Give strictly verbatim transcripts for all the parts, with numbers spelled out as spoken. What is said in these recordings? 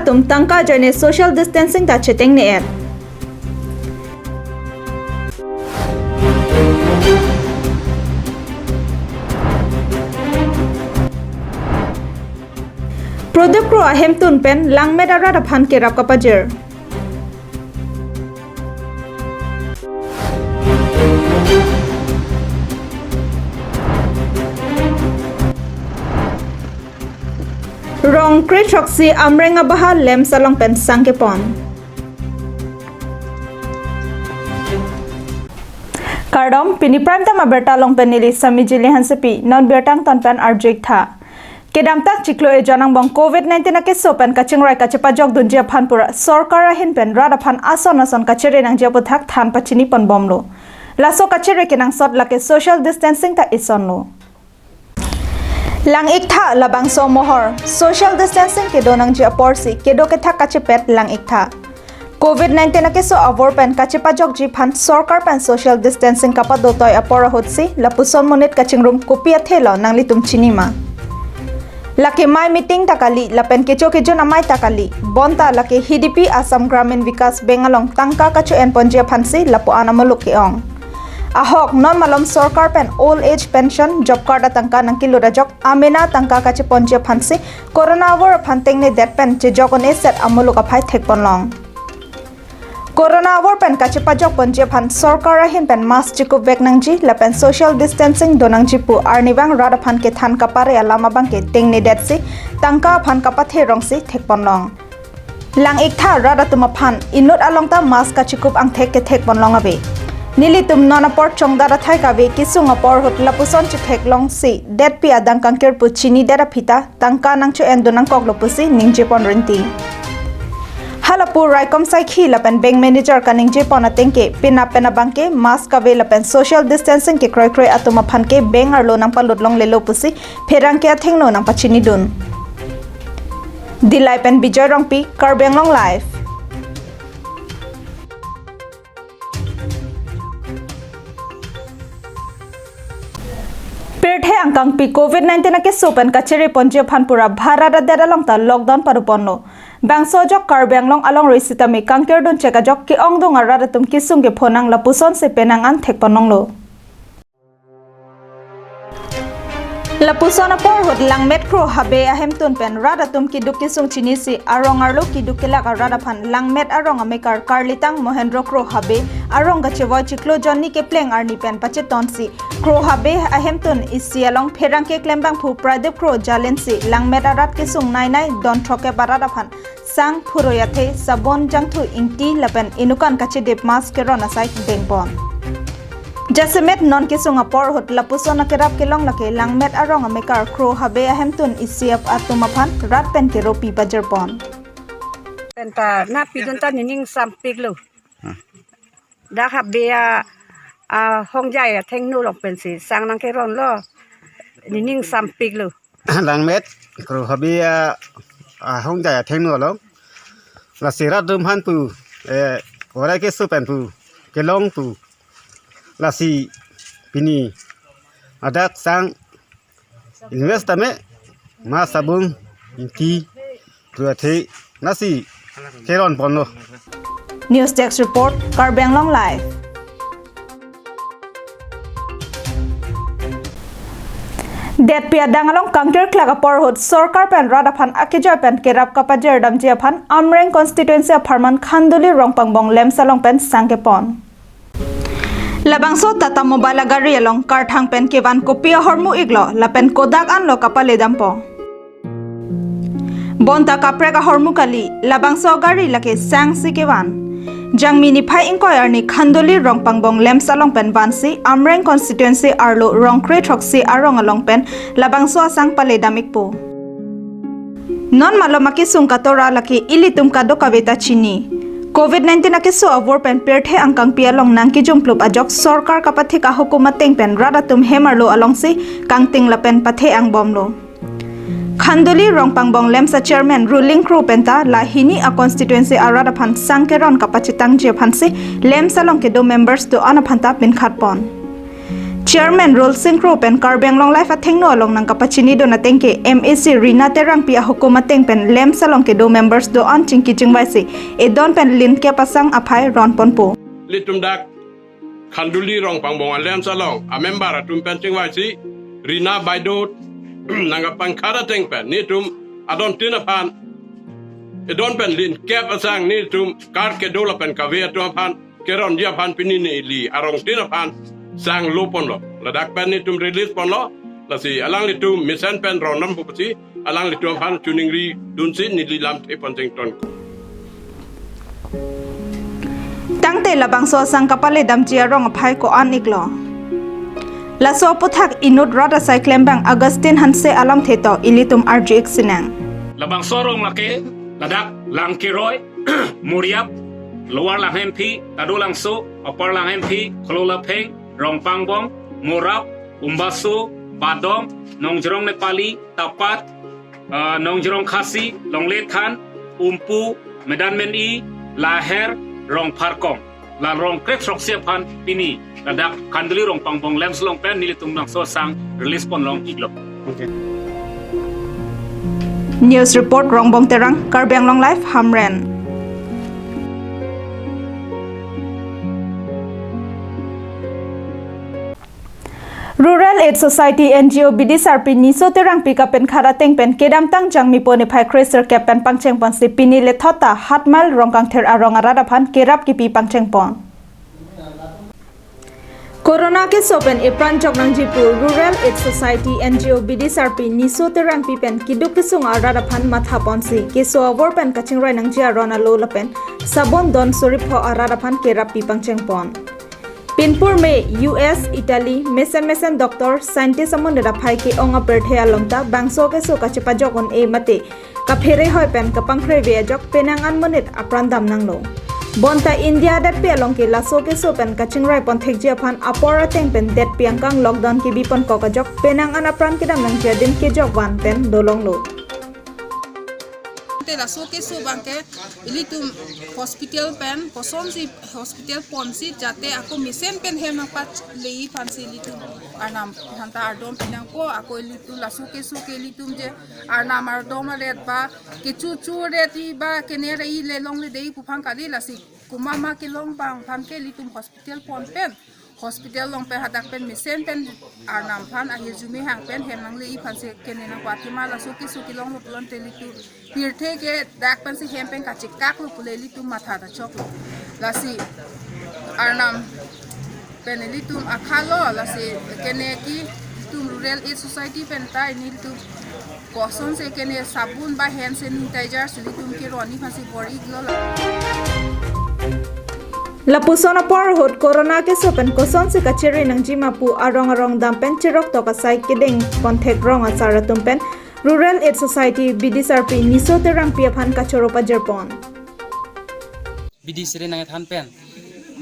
atum tangka ajoine social distancing ta chetengne-et. Pradip Kro ahemtun pen Langmet arat aphan kerap kapajir. Rong kre throksi Amreng abaha LAMPS along pen sang kepon. Kardom, pini Prime Time abirta along pen neli Samijili Hansepi, non birta angton pen arju-ik tha. Kedamtang chiklo ejon angbong covid nineteen akeso pen kachingrai kachepajok dunji aphan pura sorkar ahin pen rat aphan ason ason kachere nangji aputhak than pachini ponbomlo. Laso kachere kenangsot lake social distancing ta isonlo. Lang-ik tha labangso amohor, social distancing kedo nangji aporsi kedo kethak kachepet lang-ik tha. Covid nineteen akeso avur pen kachepajokji aphan sorkar pen social distancing kapadotoi apor ahutsi lapuson monit kachingrum kopi athelo nanglitum chini ma? Lake mei meeting ta kali, lapen kecho kejun amei ta kali. Bonta lake H D B, Assam Gramin Vikas Bank along tangka kacho-en ponji aphansi lapu-an amuluk ke-ong. Ahok, non malom sorkar pen old age pension, job card atangka nangkelut ajok amena tangka kacheponji aphansi corona avur aphan tengnedet pen chejok un-eset amuluk aphai thekponlong. Corona avur pen kachepajok ponji aphan sorkar ahin pen mask chekupvek nangji lapen social distancing do nangji pu arnivang rat aphan kethan kapare alam abangke tengnedetsi tangka aphan kapathe rongsi thekponlong. Lang-ik tha rat atum aphan inut along ta mask kachekup angthek kethekponlong ave. Nelitum non apor chongdat athai kave kesung apor ahut lapuson chetheklongsi detpi adang kangkir pu chinidet aphi ta tangka nangcho-en dun nangkoklo pusi ningjepon rinti. Halapu raikom saikhi lapen bank manager kaningjepon atengke penap pen abangke mask kave lapen social distancing kekroikroi atum aphan ke bank arlo nangpalut longlelo pusi pherangke athengno nangpachinidun. Dillai pen Bijoy Rongpi, Karbi Anglong Live. Pirthe angkangpi covid nineteen akeso pen kachere ponji aphan pura Bharat adet along ta lockdown paruponlo. Bangso ajok Karbi Anglong alongri sitame kangkirdun chek ajok ke-ongdung arat atum kesung kephonang lapusonsi penang an thekponlonglo. Lapuson apor ahut Langmet Kro Habe ahemtun pen rat atum keduk kesung chinisi arong arlo keduk kelak arat aphan Langmet arong amekar Karlitang Mohendro Kro Habe arong kachevoi chiklo jonni kepleng arni pen pachetonsi Kro Habe ahemtun isi along pherangke klembangphu Pradip Kro jalinsi Langmet arat kesung nainai don throkkep arat aphan sang, phuroi athe, sabon, jangthu, ingti lapen inukan kachedip mask keron asai dengpon. Jasemet non kesung apor ahut lapuson akerap kelong lake Langmet arong amekar Kro Habe ahemtun isi ap atum aphan rat pen keropi pajirpon. Penta na pidun ta nening sampiklo. Hmm. Dak Habe a, a, hongjai athengno along pensi sang nangkeronlo. Nening sampiklo. Langmet Kro Habe a, a, hongjai athengno along. Lasi rat atum aphan pu, eh, orai keso pen pu, kelong pu. Lasi pini adak sang invest tame mask, sabon, ingti, phuroi athe, lasi keronponlo. News Desk Report, Karbi Anglong Live. Detpi adang along kangkir klak apor ahut sorkar pen rat aphan akejoi pen kerap kapajerdamji aphan Amreng constituency apharman Khanduli Rongpangbong LAMPS along pen sang kepon. Labangso Tata Mobile agari along karthang pen kevan kopi ahormu iklo lapen kodak anlo kapaledampo. Bonta kaprek ahormu kali, labangso agari lake sangsi kevan. Jangmi niphai ingkoi arni Khanduli Rongpangbong LAMPS along pen vansi Amreng constituency arlo rong kre throksi arong along pen labangso asang paledam ikpo. Non malom akesung katora lake ilitum kadokave ta chini. Covid nineteen akeso avur pen pirthe angkangpi along nangkejumplop ajok sorkar kapathik ahukum ateng pen rat atum hem arlo alongsi kangting lapen pathe angbomlo. Khanduli Rongpangbong LAMPS a chairman Ruling Kro penta la hini a constituency arat aphan sang keron kapachetangji aphansi LAMPS along kedo members do-an aphanta pinkhatpon. Chairman Rulsing Kro pen Karbi Anglong Live athengno along nangkapachinidun ateng ke M A C Rina Terangpi ahukum ateng pen LAMPS along kedo members do-an chingki chingvaisi edon pen linkep asang aphai ronponpo. Ilitum dak Khanduli Rongpangbong a-LAMPS along a-member atum pen chingvaisi Rina Baideo nangkapangkhat ateng pen nelitum adontin aphan edon pen linkep asang nelitum card kedo lapen kave atum aphan keronji aphan pini neli arongtin aphan sang loponlo. Ladak pen nelitum release ponlo. Lasi alanglitum mesen pen rondampo pusi alanglitum aphan choningridunsi neli lamthe pon chengton. Tangte labangso asang kapale damji arong aphai ko-an iklo. Laso aputhak inut rat asai klembang Augustine Hanse alamthe to ilitum arju-ik sinang. Labangso arong lake ladak Langkeroi, Moriap, Lower Langhemphi, Tadolangso, Upper Langhemphi, Khulolapheng, Rongpangbong, Morap, Umbaso, Padong, Nongjrong Nepali, Tapat, ah, Nongjrong Khasi, Longlethan, Umpu, Medan Meni, Laher, Rongpharkong. La rong krek throksi aphan pini ladak Khanduli Rongpangbong LAMPS along pen nelitum labangso asang release ponlong iklo. News report Rongbong Terang, Karbi Anglong Live, Hamren. Rural Aid Society N G O bidisarpi Niso Terangpi kapenkhat ateng pen kedamtang Jangmipo niphai kre sirkep pen pangchengponsi pini lethot ta Hatmail Rongkangthir arong arat aphan kerap kipi pangchengpon. Corona keso pen epran jok nangji pu Rural Aid Society N G O bidisarpi Niso Terangpi pen keduk kesung arat aphan mathaponsi keso avor pen kachingrai nangji aron alo lapen sabun don suri pho arat aphan kerap pi pangchengpon. Pinpur me U S, Italy, mesen mesen doctor, scientist amonit aphai ke-ong apirthe along ta bangso keso kachepajok un-e mate kaphere hoi pen kapangkhreve ajok penang an monit apran damnanglo. Bonta India detpi along ke laso keso pen kachingrai ponthekji aphan apor ateng pen detpi angkang lockdown kebi ponkok ajok penang an apran kedam nangji adim kejok van pen dolonglo. Te laso keso abang ke ilitum hospital pen kosonsi hospital ponsi jate ako mesen pen hem nangpachelei aphansi ilitum arnam aphanta ardom pinangpo. Ako ilitum laso keso ke ilitum je arnam ardom aret ba kecho cho ret-i ba kene re-i le longle dei pu aphan kali, lasi komat ma kelong abang aphan ke ilitum hospital pon pen hospital along pen hadak pen mesen pen arnam aphan ahirjume hang pen hem nanglei aphansi kene nangko athema laso keso kelonglo pulote ilitum pirthe ke dak pensi hem pen kachekaklo pule ilitum matha ta choklo. Lasi arnam pen ilitum akhalo, lasi kene ke ilitum Rural Aid Society pen ta nelitum kosonsi kene sabun ba hand sanitizer si ilitum keron-i aphansi bor-iklo la. Lapuson apor ahut corona keso pen kosonsi kachere nangji ma pu arong arong dam pen cherok tok asai kedeng ponthek rong asar atum pen Rural Aid Society bidisarpi Niso Terangpi aphan kachoro pajirpon. Bidi sere nangthan pen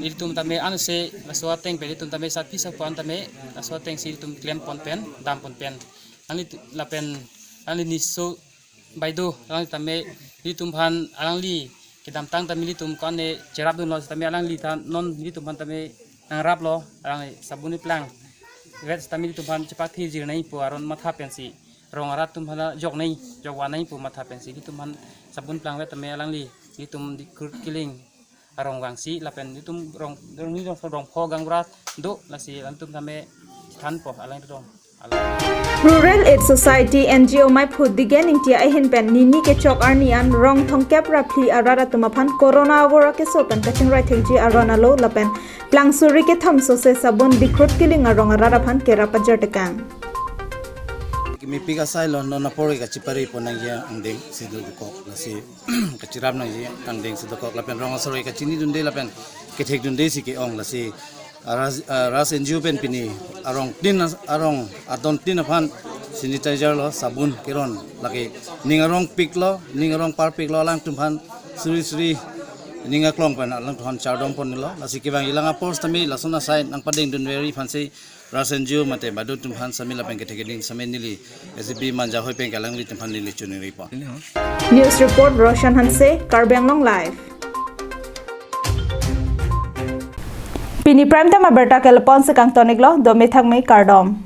ilitum tame anse laso ateng pen ilitum tame satpi sapo an tame laso atengsi ilitum klempon pen dampon pen alangli tu-, lapen alangli Niso Baideo alangli tame ilitum aphan alangli kedamtang tame ilitum kone cherapdunlo tame alangli ta non ilitum aphan tame nangraplo, alangli sabun iplang vet tame ilitum aphan chepathijir nangpo aron matha pensi rong arat atum aphan jok nang jok van nangpo matha pensi ilitum aphan sabun plang vet tame alangli ilitum Dikhrut Killing arong vangsi lapen ilitum rong rong ni rong rong pho gaonbura do, lasi ilitum tame thanpo alangli rong. Rural Aid Society N G O maiphu Digen Ingti ahin pen nini kechok arni an rong thomkep ra phli arat atum aphan corona avor akeso pen kachingrai thekji aron alo lapen plang suri kethom sose sabun Dikhrut Killing arong arat aphan kerap pajirtekang. Mepik asailo non apor ke kachipari pon nangji angdeng si dokok, lasi kachirap nangji angdeng si dokok lapen rong asor ke kachinidunde lapen kethekdunde si ke-ong, lasi Ras, ah, Ras N G O pen pini arongtin as-, arong adontin aphan sanitizer lo, sabun keron lake ning arongpiklo, ning arongparpiklo alangtum aphan suri suri ning aklong pen alangtum aphan chardom ponlo. Lasi kevang ilang apor tame lason asai nangpadengdunveri aphansi Ras N G O mate Baideo atum aphan sami lapen kethek keding sami neli S B Manja hoi pen ke alanglitum aphan neli choningripo. News report Roshan Hanse, Karbi Anglong Live. Pini Prime Time abirta ke lapu-an si kangton-iklo, dome thakme, kardom.